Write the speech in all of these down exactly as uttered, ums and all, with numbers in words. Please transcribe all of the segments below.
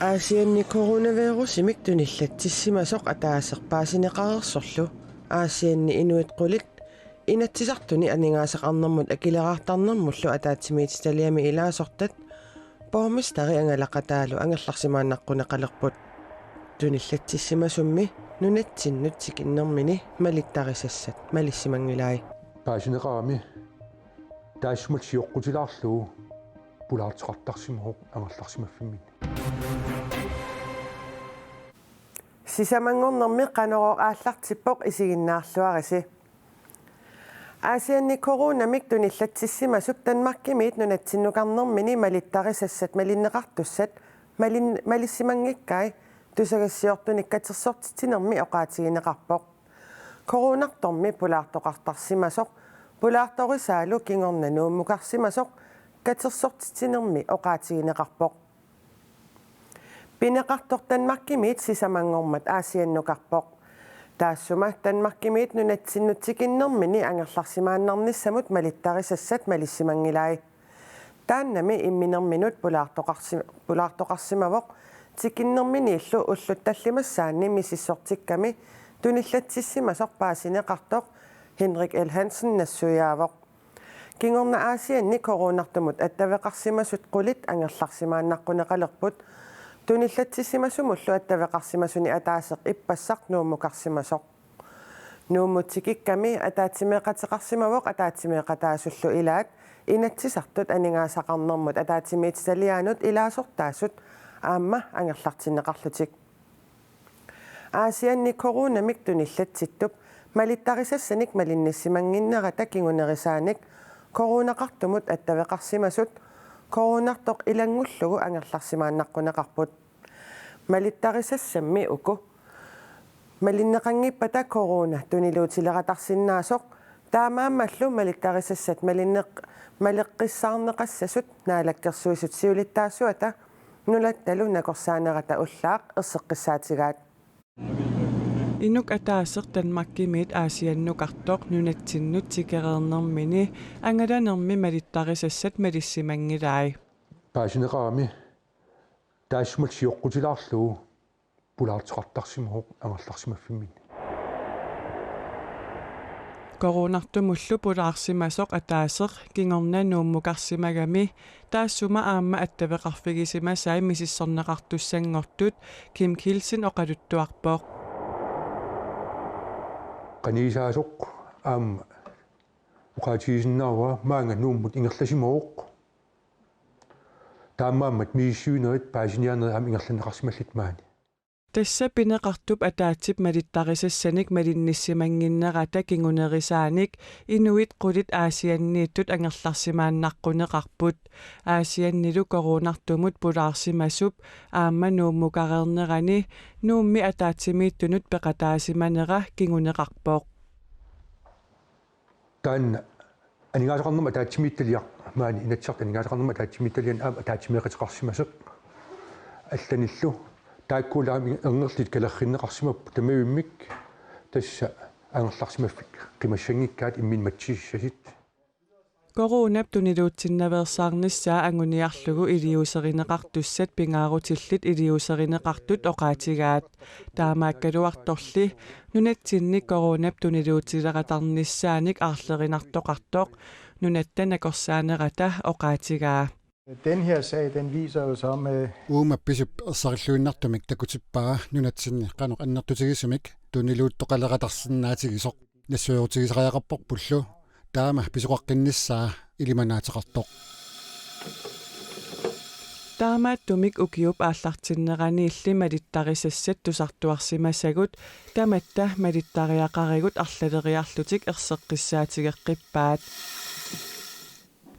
Aasianni coronavirusimik tunillatsissimasoq ataaseq paasineqareersorlu Aasianni inuit qulit Inatsisartuni aningaasaqarnermut akileraartarnermullu ataatsimiititaliami ilaasortat borgmesteri angalaqataalu angerlarsimaannaqquneqalerput. Tunillatsissimasummi nunatsinnut tikinnermini malittarisassat malissimanngilai. Paasineqarami taassuma sioqqutilaarlugu pulaarteqartarsimavoq angerlarsimaffimminni. Sisamanngornermi Qanorooq aallartippoq, isiginnaarluarisi. Aasianni coronamik tunillatsissimasup Danmarkimiit nunatsinnukarnermini malittarisassat malinneqartussat malin-, malissimanngikkai tusagassiortunik katersortitsinermi oqaatigineqarpoq. Coronartormi pulaartoqartarsimasoq pulaartorisaalu kingorna Nuummukarsimasoq katersortitsinermi oqaatigineqarpoq. Pineqartoq Danmarkimiit sisamanngormat Aasiannukarpoq. Taassuma Danmarkimiit nunatsinnut tikinnermini angerlarsimaannarnissamut malittarisassat malissimanngilai. Taannami imminerminut pulaartoqarsi-, pulaartoqarsimavoq tikinnerminiillu ullut tallimassaanni misissortikkami tunillatsissimasoq paasineqartoq Henrik L. Hansen nassuiaavoq. Kingorna Aasianni coronartumut attaveqarsimasut qulit angerlarsimaannaqquneqalerput tunillatsissimasumullu attaveqarsimasuni ataaseq ippassaq Nuummukarsimasoq. Nuummut tikikkami ataatsimeeqateqarsimavoq ataatsimeeqataasullu ilaat Inatsisartut aningaasaqarnermut ataatsimiititaliaanut ilaasortaasut aamma angerlartinneqarlutik. Aasianni coronamik tunillatsittup malittarisassanik malinnissimannginnerata kingunerisaanik coronaqartumut attaveqarsimasut coronartoq ilanngullugu angerlarsimaannaqquneqarput. Malittarisassammi uku malinneqanngippata corona tuniluutileratarsinnaasoq, taamaammallu malittarisassat malinneq-, maleqqissaarneqassasut Naalakkersuisut siulittaasuata nunattalu nakorsaanerata ullaaq erseqqissaatigaat. Inuk ataaseq Danmarkimiit Aasiannukartoq nunatsinnut tikereernermini angalanermi malittarisassat malissimanngilai. Paasineqarami taassuma sioqqutilaarlugu pulaarteqartarsimavoq angerlarsimaffimminni. Coronartumullu pulaarsimasoq ataaseq kingorna Nuummukarsimagami taassuma aamma attaveqarfigisimasai misissorneqartussanngortut Kim Kielsen oqaluttuarpoq. Qanigisaasoq aamma oqaatigisinnaavara maanga Nuummut ingerlasimavoq. Taamaammat misissuinerit paasiniaanerit aamma ingerlanneqarsimallutik maani. Tassa pineqartup ataatsip malittarisassanik malinnissimannginnerata kingunerisaanik inuit qulit Aasianniittut angerlarsimaannaqquneqarput. Aasiannilu coronartumut pulaarsimasup aamma Nuummukareernerani Nuummi ataatsimiittunut peqataasimanera kinguneqarpoq. Taanna aningaasaqarnermut ataatsimiititaliaq, maani Inatsisartut aningaasaqarnermut ataatsimiititaliani aamma ataatsimeeqateqarsimasoq allanillu, taakkuullaamik erngerlutik kalerrinneqarsimapput tamavimmik, tassa angerlarsimaffik qimassanngikkaat imminut matisisassasut. Coronap tuniluutsinnaveersaarnissaa anguniarlugu iliuuserineqartussat pingaarutillit iliuuserineqartut oqaatigaat. Taamaakkaluartorli nunatsinni coronap tuniluutileratarnissaanik aarlerinartoqartoq nunatta nakorsaanerata oqaatigaa. Den her sag, den viser jo så med Uuma pisup ersarilluinnartumik takutippaa nunatsinni qanoq annertutigisumik tuniluuttoqaleratarsinnaatigisoq. Nassuerutigisariaqarporpullu taama pisoqaqqinnissaa ilimanaateqartoq. Taamaattumik ukiup aallartinneraniilli malittarisassat tusartuarsimasagut tamatta malittariaqarigut arlaleriarlutik erseqqissaatigeqqippaat.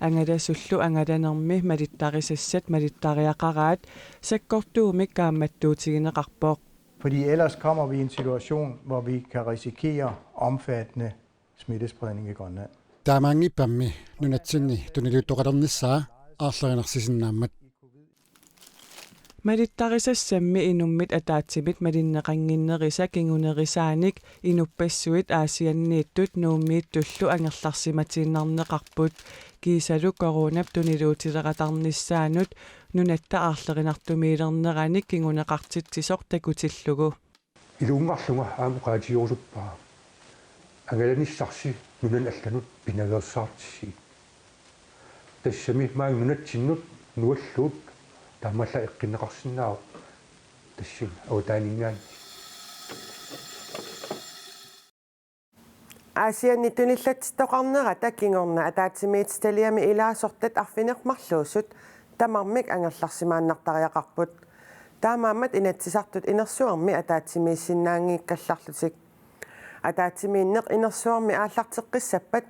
Angalasullu angalanermi malittarisassat malittariaqaraat sakkortuumik kaammattuutigineqarpoq. Fordi ellers kommer vi i en situation, hvor vi kan risikere omfattende smittespredning i Grønland. Taamaanngippammi nunatsinni tuniluuttoqalernissaa aarlerinarsisinnaammat. Malittarisassammi inummit ataatsimit malinneqannginnerisa kingunerisaanik inuppassuit Aasianniittut Nuummiittullu angerlarsimatiinnarneqarput, kiisalu coronap tuniluutileratarnissaanut nunatta aarlerinartumiilerneranik kinguneqartitsisoq takutillugu. Ilungersunga aamma oqaatigerusuppara. Angalanissarsi nunanut allanut pinaveersaartissigit. Tassami maani nunatsinnut nualluut taamaallaat eqqunneqarsinnaavoq tassani avataaninngaanniit. Aasianni tunillatsittoqarnerata kingorna ataatsimiititaliami ilaasortat arfineq-marluusut tamarmik angerlarsimaannartariaqarput. Taamaammat Inatsisartut inersuarmi ataatsimiissinnaanngikkallarlutik. Ataatsimiinneq inersuarmi aallarteqqissappat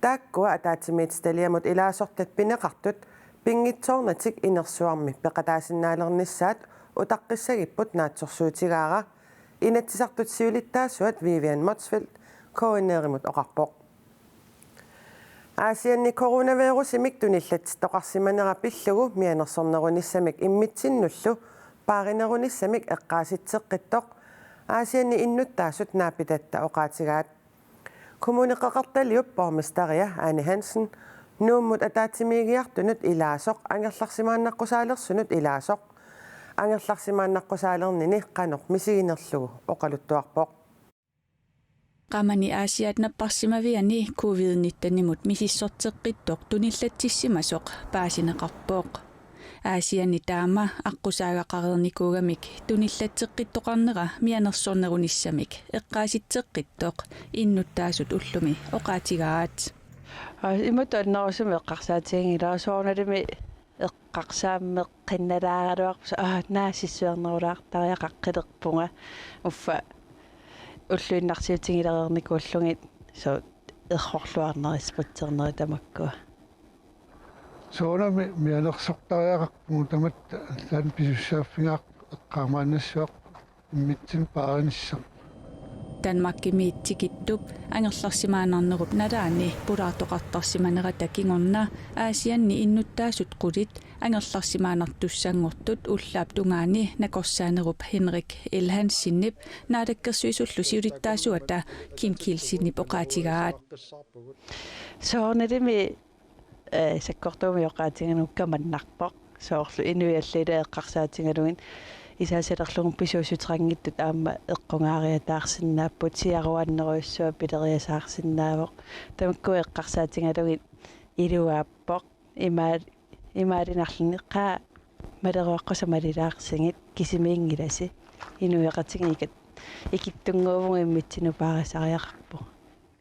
taakkua ataatsimiititaliamut ilaasortat pineqartut pinngitsoornatik inersuarmi peqataasinnaalernissaat utaqqissagipput naatsorsuutigaara, Inatsisartut siulittaasuat Vivian Motzfeldt K N R-imut oqarpoq. Aasianni coronavirusimik tunillatsittoqarsimanera pillugu mianersornerunissamik immitsinnullu paarinerunissamik eqqaasitseqqittoq Aasianni innuttaasut naapitatta oqaatigaat. Kommune Qeqertaliup borgmesteria Ane Hansen Nuummut ataatsimiigiartunut ilaasoq angerlarsimaannaqqusaalersunut ilaasoq angerlarsimaannaqqusaalernini qanoq misiginerlugu oqaluttuarpoq. Qamani Aasiaat napparsimaviani covid nittenimut misissorteqqittoq tunillatsissimasoq paasineqarpoq. Aasianni taama aqqusaagaqareernikuugamik tunillatseqqittoqarnera mianersornerunissamik eqqaasitseqqittoq innuttaasut ullumi oqaatigaat. Aa, imatut annerusumik eqqarsaatiginngilara, soorunalimi eqqarsaammeqqinnalaaraluarpoq, aa, naasissuernerulaartariaqaqqilerpunga, uffa ulluinnarsiutigilereernikuullugit, suu, errorluarneri, spritzerneri tamakkua. Soorunami mianersortariaqarpugut tamatta, taanna pisussaaffigaarput eqqaamaannassaaq immitsinnut paarinissaq. Danmarkimiit tikittup angerlarsimaannarnerup nalaani pulaartoqartarsimanerata kingorna Aasianni innuttaasut qulit angerlarsimaannartussanngortut ullaap tungaani nakorsaanerup Henrik L. Hansenip naalakkersuisullu siulittaasuata Kim Kielsenip oqaatigaat. Soorunalimi, ee, sakkortuumik oqaatigalugu kamannarpoq. Soorlu inuit allat ilaa eqqarsaatigalugit isaasalerlugu pisuussuteqanngitsut aamma eqqungaariataarsinnaapput, siaruannerujussuaq pileriasaarsinnaavoq. Tamakkua eqqarsaatigalugit iluaappoq. Imaal-, imaalinarluni qaa maleruaqqusa malilaarsigit kisimiinngilasi. Inuiaqatigiit ikittunnguuvugut immitsinnut paarisariaqarpugut.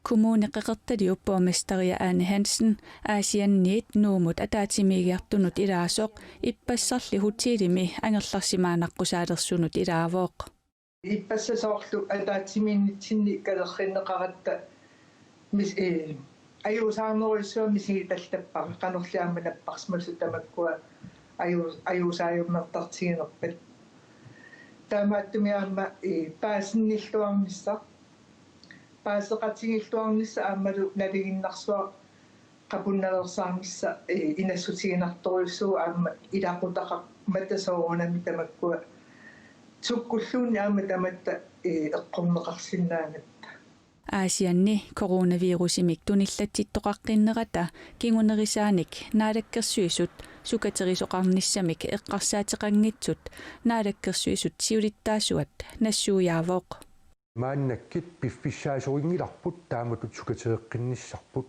Kommune Qeqertaliup borgmesteria Ane Hansen Aasianniit Nuummut ataatsimiigiartunut ilaasoq ippassarli hotelimi angerlarsimaannaqqusaalersunut ilaavoq. Ippassaq soorlu ataatsimiinnitsinni kalerrinneqaratta mis-, ee, ajuusaarnerujussuaq misigitallattarpara, qanorli aamma napparsimasut tamakkua aju-, ajuusaajummertartiginerpat. Taamaattumik aamma, ee, paasinnilluarnissaq, paaseqatigiilluarnissaq aammalu nalinginnarsuaq qapunnaveersaarnissaq, ee, inassutiginartorujussuuvoq aamma ilaqutaqarmata soorunami tamakkua sukkulluunniit aamma tamatta, ee, eqqorneqarsinnaanata. Aasianni coronavirusimik tunillatsittoqaqqinnerata kingunerisaanik naalakkersuisut sukaterisoqarnissamik eqqarsaateqanngitsut naalakkersuisut siulittaasuat nassuiaavoq. Maannakkut piffissaasorinngilarput taamatut sukatereqqinnissarput.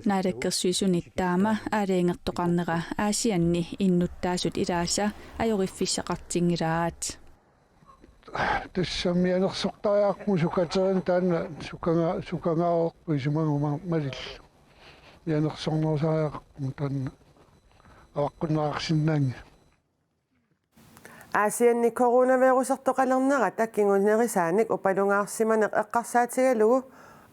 Naalakkersuisunit taama aalajangertoqarnera Aasianni innuttaasut ilaasa ajoriffissaqartinngilaat. Tassami mianersortariaqarpugut sukaterineq, taanna sukanga-, sukangaareerpoq isumaga ma-, malillugu. Mianersornerusariaqarpugut taanna avaqqunneqarsinnaanngilaq. Aasianni coronavirusertoqalernerata kingunerisaanik upalungaarsimaneq eqqarsaatigalugu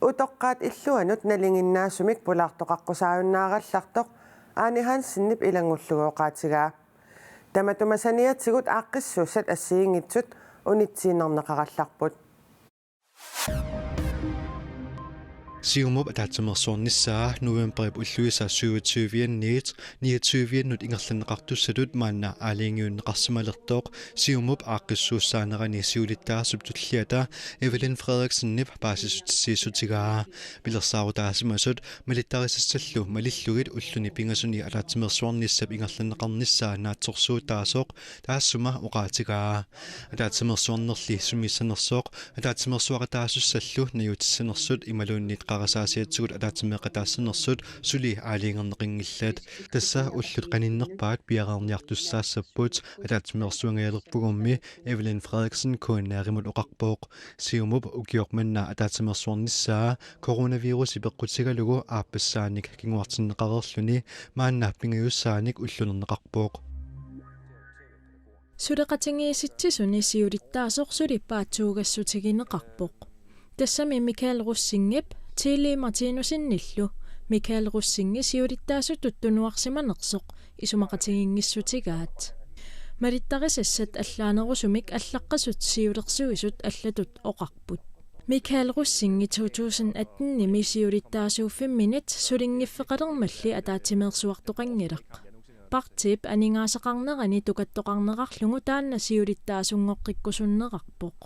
utoqqaat illuanut nalinginnaasumik pulaartoqaqqusaajunnaarallartoq Ane Hansenip ilanngullugu oqaatigaa. Tamatuma saniatigut aaqqissuussat assigiinngitsut unitsiinnarneqarallarput. Siumup ataatsimeersuarnissaa novembarip ulluisa syvogtyve-anniit niogtyve-annut ingerlanneqartussatut maanna aalajangiunneqarsimalertoq Siumup aaqqissuussaanerani siulittaasup tulliata Evelyn Frederiksenip paasissutissiissutigaa. Pilersaarutaasimasut malittarisassallu malillugit ulluni pingasuni ataatsimeersuarnissap ingerlanneqarnissaa naatsorsuutaasoq taassuma oqaatigaa. Ataatsimeersuarnerli sumiissanersoq ataatsimeersuaqataasussallu najuutissanersut imaluunniit qarasaasiatsigut ataatsimeeqataassanersut suli aalajangerneqanngillat. Tassa ullut qaninnerpaat piareerniartussaassapput, ataatsimeersuangajalerpugummi Evelyn Frederiksen K N R-imut oqarpoq. Siumup ukioq manna ataatsimeersuarnissaa coronavirusi peqqutigalugu aappassaanik kinguartinneqareerluni maanna pingajussaanik ullulerneqarpoq. Suleqatigiissitsisuni siulittaasoq suli paatsuugassutigineqarpoq. Tassami Michael Rosingip Tilly Martinussenillu Michael Rosingi siulittaasutut tunuarsimanersoq isumaqatigiinngissutigaat. Malittarisassat allaanerusumik allaqqasut siulersuisut allatut oqarput. Michael Rosingi to tusind atten-imi siulittaasuuffimminit sulinngiffeqalermalli ataatsimeersuartoqanngilaq. Partiip aningaasaqarnerani tukattoqarnerarlugu taanna siulittaasunngoqqikkusunnerarpoq.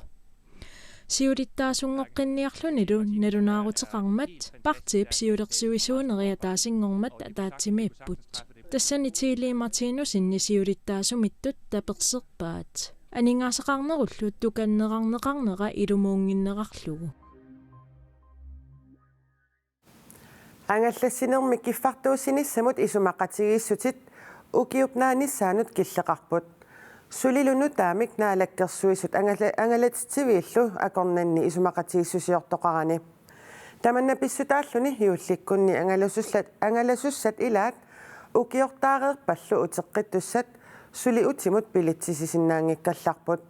Siulittaasunngoqqinniarlunilu nalunaaruteqarmat partiip siulersuisuuneri ataasinngormat ataatsimiipput. Tassani Tilly Martinussenip siulittaasumittut taperserpaat. Aningaasaqarnerullu tukannerarneqarnera ilumuunnginnerarlugu. Angallassinermi kiffartuussinissamut isumaqatigiissutit ukiup naanissaanut killeqarput. Sulilu nutaamik Naalakkersuisut angala-, angalatitsiviillu akornanni isumaqatigiissusiortoqarani. Tamanna pissutaalluni juullikkunni angalasussallu-, angalasussat ilaat ukiortaareerpallu uteqqittussat suli utimut bilitsissisinnaanngikkallarput.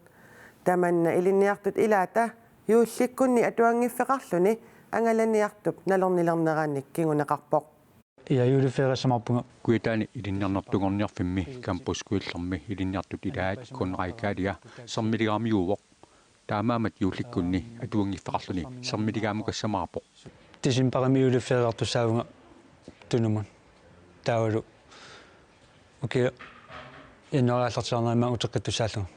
Tamanna ilinniartut ilaata juullikkunni atuanngiffeqarluni angalaniartup nalornilernerannik kinguneqarpoq. Ja, juleferie samarpunga. Kujataani ilinniarnertunngorniarfimmi Campus Kujallermi ilinniartut ilaat Konrad Kalia sermiligaarmiuuvoq. Taamaammat juullikkunni atuanngiffeqarluni sermiligaamukassamaarpoq. Decembarimi juleferiertussaavugut Tunumut. Taavalu ukioq januaarip aallartiaarnerani maanga uteqqittussaallunga.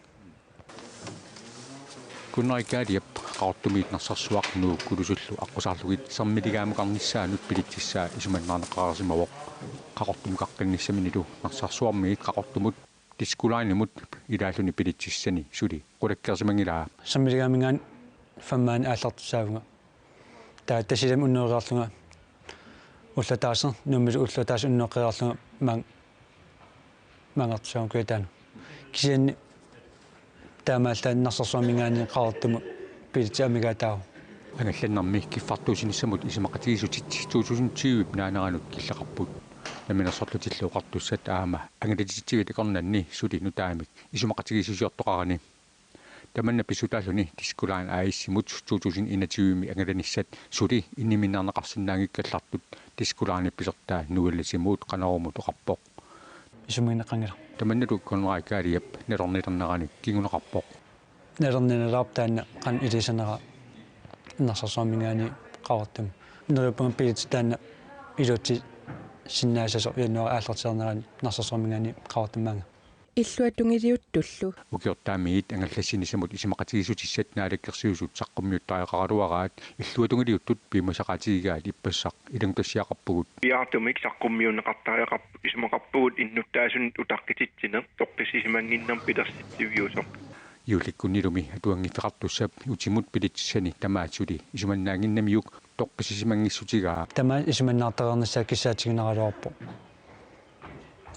Konrad Kaliap Qaqortumiit Narsarsuaq Nuuk Kulusullu aqqusaarlugit sermiligaamukarnissaanut bilitsissaa isumannaarneqareersimavoq. Qaqortumukaqqinnissaminnillu Narsarsuarmiit Qaqortumut Disko Linimut ilaalluni bilitsissani suli qulakkeersimanngilaa. Sermiligaaminngaanniit femmaani aallartussaavunga. Taava Tasiilami unnereerlunga ulloq ataaseq, Nuummilu ulloq ataaseq unneqqereerlunga maanga, maangartussaavunga Kujataanut. Kisianni taamaallaat Narsarsuarminngaanniit Qaqortumut bilitsit amigaataavoq. Angallannermi kiffartuussinissamut isumaqatigiissutit to tusind tyve naaneranut killeqarput. Namminersorlutillu Oqartussat aamma angalatitsivit akornanni suli nutaamik isumaqatigiissusiortoqarani. Tamanna pissutaalluni Disko Line A/S-imut to tusind enogtyve-mi angalanissat suli inniminnaarneqarsinnaanngikkallartut Disko Linep pisortaa Noel Lasimut Qanorumut oqarpoq. Isumagineqanngilaq. Tamannalu Konrad Kaliap nalornilernerani kinguneqarpoq. Nalornilaarpoq taanna qanoq iliuuseqarnera Narsarsuarminngaanniit Qaqortumut. Neriuppunga bilitsit taanna iluatsissinnaassasoq januaarip aallartiaarnerani Narsarsuarminngaanniit Qaqortumut maanga. Illuatungiliuttullu. Ukiortaamiit angallassinissamut isumaqatigiissutissat Naalakkersuisut saqqummiuttariaqaraluaraat illuatungiliuttut piumasaqaatigigaat ippassaq ilanngutassiaqarpugut. Piaartumik saqqummiunneqartariaqarput isumaqarpugut innuttaasunut utaqqititsineq toqqissisimannginnermik pilersitsiviusoq. Juullikkunnilumi atuanngiffeqartussap utimut bilitsissani tamaat suli isumannaannginnamiuk toqqissisimanngiissutigaa. Tamaat isumannaartareernissaa kissaatiginaraluarpoq.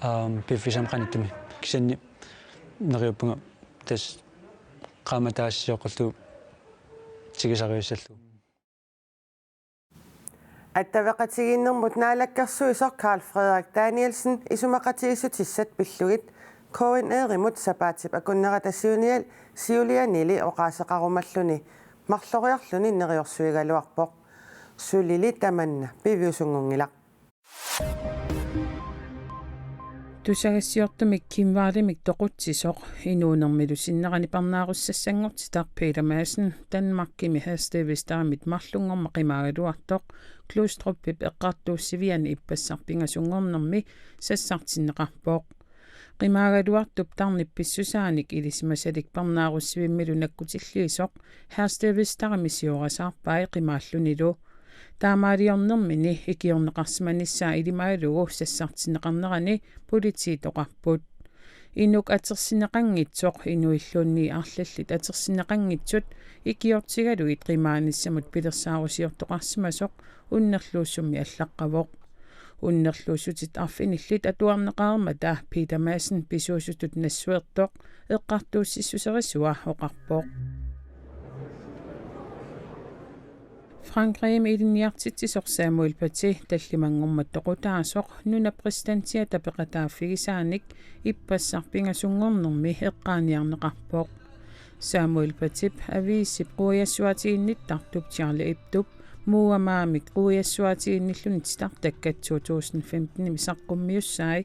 Aam, piffissami qanittumi. Kisianni neriuppunga tassa qaammat ataaseq sioqqullugu tigusariussallugu. Attaveqatigiinnermut naalakkersuisoq Karl Frederik Danielsen isumaqatigiissutissat pillugit K N R-imut sapaatip akunnerata siunia-, siulianili oqaaseqarumalluni marloriarluni neriorsuigaluarpoq. Sulili tamanna piviusunngunngilaq. Tusagassiortumik Kim Wall-imik toqutsisoq inuunermilu sinnerani parnaarussassanngortitaq Peter Madsen Danmarkimi Herstedvesterimit marlunngormat qimaagaluartoq Glostrupip eqqartuussiviani ippassaq pingasunngornermi sassartinneqarpoq. Qimaagaluartup tarnip pissusaanik ilisimasalik parnaarussivimmilu nakkutilliisoq Herstedvesterimi siorasaarpai qimaallunilu. Taamaaliornermini ikiorneqarsimanissaa ilimagalugu sassartinneqarnerani politiit oqarput. Inuk atersinneqanngitsoq inuilluunniit arlallit atersinneqanngitsut ikiortigalugit qimaanissamut pilersaarusiortoqarsimasoq unnerluussummi allaqqavoq. Unnerluussutit arfinillit atuarneqareermata Peter Madsen pisuusutut nassuertoq eqqartuussissuserisua oqarpoq. Frankrigimi ilinniartitsisoq Samuel Paty tallimanngormat toqutaasoq nunap præsidentiata peqataaffigisaanik ippassaq pingasunngornermi eqqaaniarneqarpoq. Samuel Patyp aviisip quiassuatiginnittartup Charlie Hebdop muugamaamik quiassuatiginnilluni titartakkat to tusind femtenimi saqqummiussai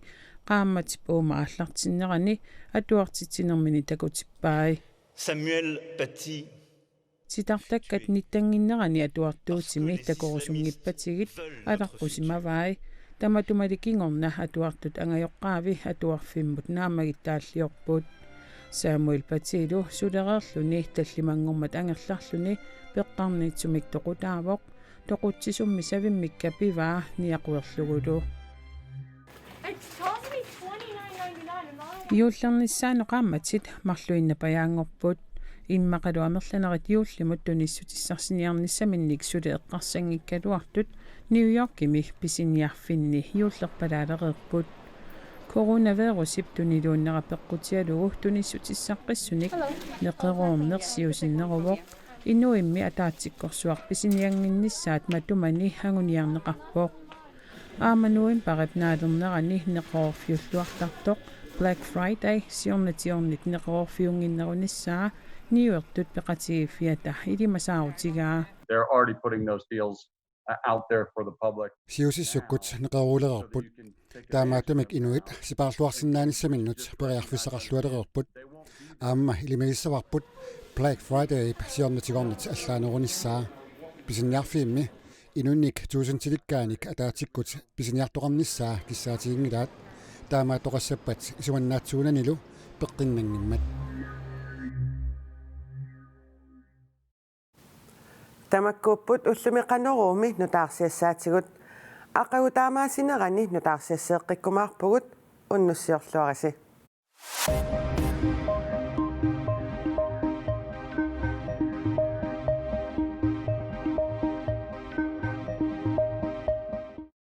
qaammatip uuma aallartinnerani atuartitsinermini takutippai. Samuel Paty. Titartakkat nittannginnerani atuartuutimi takorusunngippatigit alaqqusimavai. Tamatumali kingorna atuartut angajoqqaavi atuarfimmut naammagittaalliorput. Samuel Patylu sulereerluni tallimanngormat angerlarluni peqqarniitsumik toqutaavoq, toqutsisummi savimmikka pivaa niaquerlugulu. Juullernissaannut qaammatit marluinnapajaanngorput. Immaqalu amerlanerit juullimut tunissutissarsiornissaminnik suli eqqarsanngikkaluartut New Yorkimi pisiniarfinni juullerpalaalereerput. Coronavirusip tuniluunnera peqqutigalugu tunissutissaqqissunik neqeroorneq siusinneruvoq. Inuimmi ataatsikkorsuaq pisiniannginnissaat matumani anguniarneqarpoq. Aamma novembarip naalernerani neqeroorfiulluartartoq Black Friday siornatigoornit neqeroorfiunnginnerunissaa niuertut peqatigiiffiata ilimasaarutigaa. They're already putting those deals, uh, out there for the public. Siusissukkut neqeroorulereerput. Taamaattumik inuit sipaarluarsinnaanissaminnut periarfissaqarlualereerput. Aamma ilimagissavarput Black Fridayip siornatigoornit allaanerunissaa. Pisiniarfiimmi inunnik tuusintilikkaanik ataatsikkut pisiniartoqarnissaa kissaatiginngilaat. Taamaattoqassappat isumannaatsuunanilu peqqinnanngimmat. Tamakkuupput ullumi Qanoruumi nutaarsiassaatigut. Aqagu taamaasinerani nutaarsiasseeqqikkumaarpugut, unnussiorluarisi.